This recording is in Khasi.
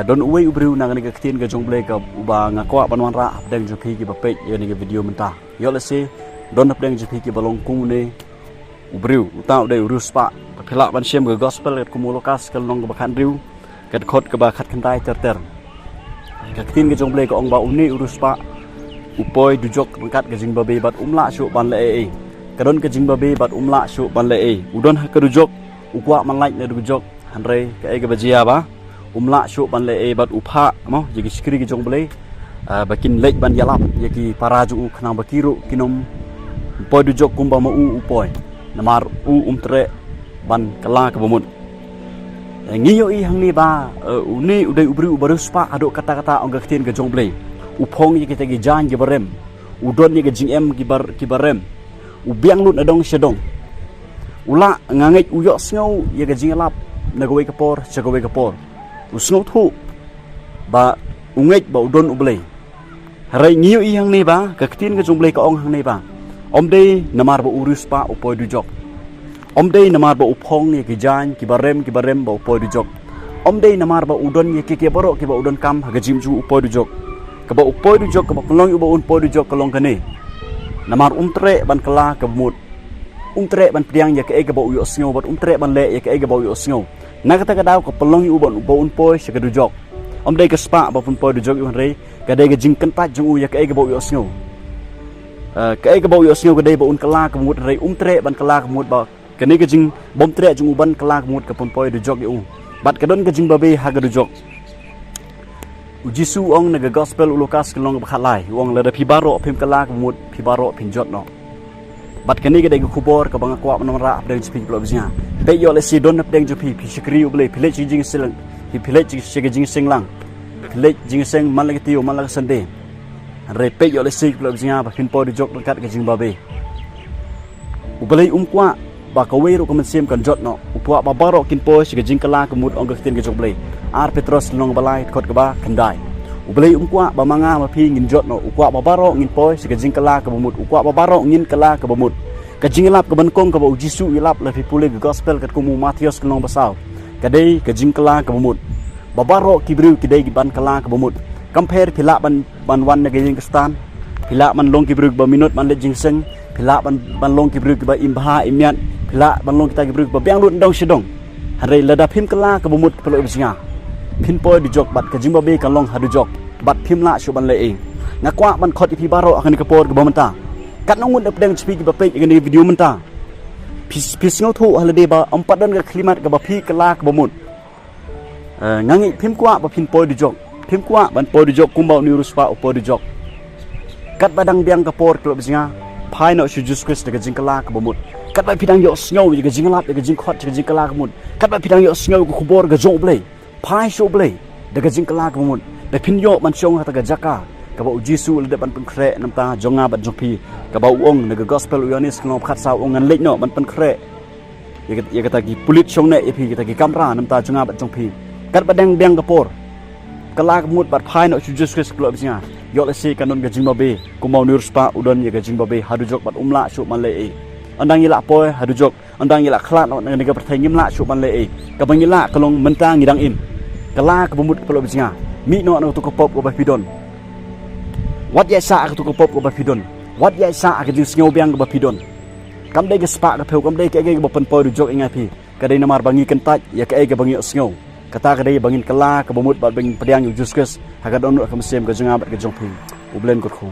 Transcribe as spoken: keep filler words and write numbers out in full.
Don uwei u briew na kane ka ktien ka jong U Blei kaba nga kwah ban wanrah hapdeng jong phi kiba peit ïa kane ka video mynta. Ïoh lehse don hapdeng jong phi kiba long kum une u briew, uta u dei u riewspah. Phi lah ban shem ka gospel katkum u Lukas ka lynnong kaba khathynriew, ka dkhot kaba khatkhyndai ter ter. Ka ktien ka jong U Blei ka ong ba une u riewspah u poi dujok ryngkat ka jingbabe bad um lah shuh ban leh ei ei. Ka don ka jingbabe bad um lah shuh ban leh ei. U don ha ka dujok, u kwah ban lait na dujok, hynrei kaei kaba jia ba um lah shuh ban leh ei bad u phah mo ïa ki shakri ki jong U Blei, ah, ba kin leit ban ïalap ïa ki para jong u khnang ba ki ruh kin ym poi dujok kumba ma u u poi. Namar u um treh ban kylla kaba mut. Eh, ngi ïohi hangne ba, eh, une u dei u briew uba riewspah haduh katta katta, ong ka ktien ka jong U Blei. U phong ïa kita ki jaiñ kiba rem. U don ïa ka jingem kiba, kiba rem. U biang lut na dong sha dong. U lah, nga ngeit u ïohsngew ïa ka jingïalap na kawei ka por sha kawei ka por. U sngewthuh ba u ngeit ba u don U Blei. Hynrei ngi ïohi hangne ba ka ktien ka jong U Blei ka ong hangne ba ym dei namar ba u riewspah u poi dujok. Ym dei namar ba u phong ïa ki jaiñ kiba rem kiba rem ba u poi dujok. Ym dei namar ba u don ïa ki, ki baroh kiba u donkam ha ka jingim jong u u poi dujok. Kaba u poi dujok, kaba pynlong ïa u ba un poi dujok ka long kane. Namar um treh ban kylla kaba mut. Um treh ban pdiang ïa kaei kaba u ïohsngew bad um treh ban leh ïa kaei kaba u ïohsngew. Na kata ka daw ka pynlong ïa u ba un, ba un poi sha ka dujok. Ym dei ka spah ba pynpoi dujok ïa u, hynrei ka dei ka jingkyntait jong u ïa kaei kaba u ïohsngew. Eh, kaei kaba u ïohsngew ka dei ba un kylla kaba mut, hynrei um treh ban kylla kaba mut ba kane ka jingbymtreh jong u ban kylla kaba mut ka pynpoi dujok ïa u. Bad ka don ka jingbabe ha ka dujok. U Jisu u ong na ka gospel u Lukas ka lynnong kaba khatlai, u ong lada phi baroh phim kylla kaba mut, phi baroh phin jot noh. Bad kane ka dei ka khubor kaba nga kwah ban wanrah hapdeng jong phi ki paralok ba jong nga. Peit, ïoh lehse don hapdeng jong phi, phi shakri U Blei, phi leit sha ka jingïaseng, phi, phi leit sha ka jingïaseng lang. Phi leit jingïaseng man la ka taïew, man la ka Sunday. Hynrei peit, ïoh lehse ki paralok ba jong nga, ba phin poi dujok ryngkat ka jingbabe. U Blei um kwah ba kawei ruh ka mynsiem kan jot noh. U kwah ba baroh kin poi sha ka jingkylla kaba mut, ong ka ktien ka jong U Blei. Ar Petros lynnong ba lai, dkhot kaba khyndai. U Blei um kwah ba ma nga ma phi ngin jot noh. U kwah ba baroh ngin poi sha ka jingkylla kaba mut. U kwah ba baroh ngin kylla kaba mut. Ka jingïalap kaba nyngkong kaba u Jisu u ïalap, lada phi pule ka gospel katkum u Mathaios ka lynnong ba saw, ka dei ka jingkylla kaba mut. Ba baroh ki briew ki dei ki ban kylla kaba mut. Kam pher phi lah ban, ban wan na ka ïing ka stand, phi lah ban long ki briew kiba minot ban leit jingïaseng, phi lah ban, ban long ki briew kiba im bha im miat, phi lah ban long kita ki briew kiba biang lut na dong sha dong. Hynrei lada phim kylla kaba mut ki paralok ba jong nga, phin poi dujok bad ka jingbabe kan long ha dujok bad phim lah shuh ban leh ei. Nga kwah ban khot ïa phi baroh ha kane ka por kaba mynta. Katno ngut na pdeng jong phi kiba peit ïa kane ka video mynta, phi, phi sngewthuh ha lade ba ym pat don ka khyllipmat kaba phi kylla kaba mut. Eh, nga ngeit phim kwah ba phin poi dujok. Phim kwah ban poi dujok kumba une u riewspah u poi dujok. Katba dang biang ka por ki paralok ba jong nga, phai noh sha u Jisu Khrist da ka jingkylla kaba mut. Katba phi dang ïohsngew ïa ka jingïalap, ïa ka jingkhot, ïa ka jingkylla kaba mut. Katba phi dang ïohsngew ïa ka khubor ka jong U Blei, phai sha U Blei da ka jingkylla kaba mut. Da phin ïoh ban shong ha kata ka jaka kaba u Jisu u la dep ban pynkhreh na ka bynta jong nga bad jong phi. Kaba u ong na ka gospel u Ïoannis ka lynnong ba khatsaw, u ong ngan leit noh ban pynkhreh ïa kat-, ïa kata ki pulit shongneh ïa phi, kita ki kamra na ka bynta jong nga bad jong phi. Katba dang biang ka por, kylla kaba mut bad phai noh sha u Jisu Khrist ki paralok ba jong nga. Ïoh lehse kan don ka jingbabe kumba une u riewspah u don ïa ka jingbabe ha dujok bad um lah shuh ban leh ei. Ym dang ïa lah poi ha dujok, ym dang ïa lah khlad noh na kane ka pyrthei, ngim lah shuh ban leh ei. Kaba ngi lah ka long mynta ngi dang im. Kylla kaba mut ki paralok ba jong nga. Mih noh na kato ka pop kaba phi don. Wat ïaid sah ha kato ka pop kaba phi don. Wat ïaid sah ha ka jingsngewbiang kaba phi don. Kam dei ka spah ka phew, kam dei kaei kaei kaba pynpoi dujok ïa nga ïa phi. Ka dei namar ba ngi kyntait ïa kaei kaba ngi ïohsngew. Kata ka dei ba ngin kylla kaba mut bad ba ngin pdiang ïa u Jisu Khrist ha ka dohnud, ha ka mynsiem ka jong nga bad ka jong phi. U Blei un kyrkhu.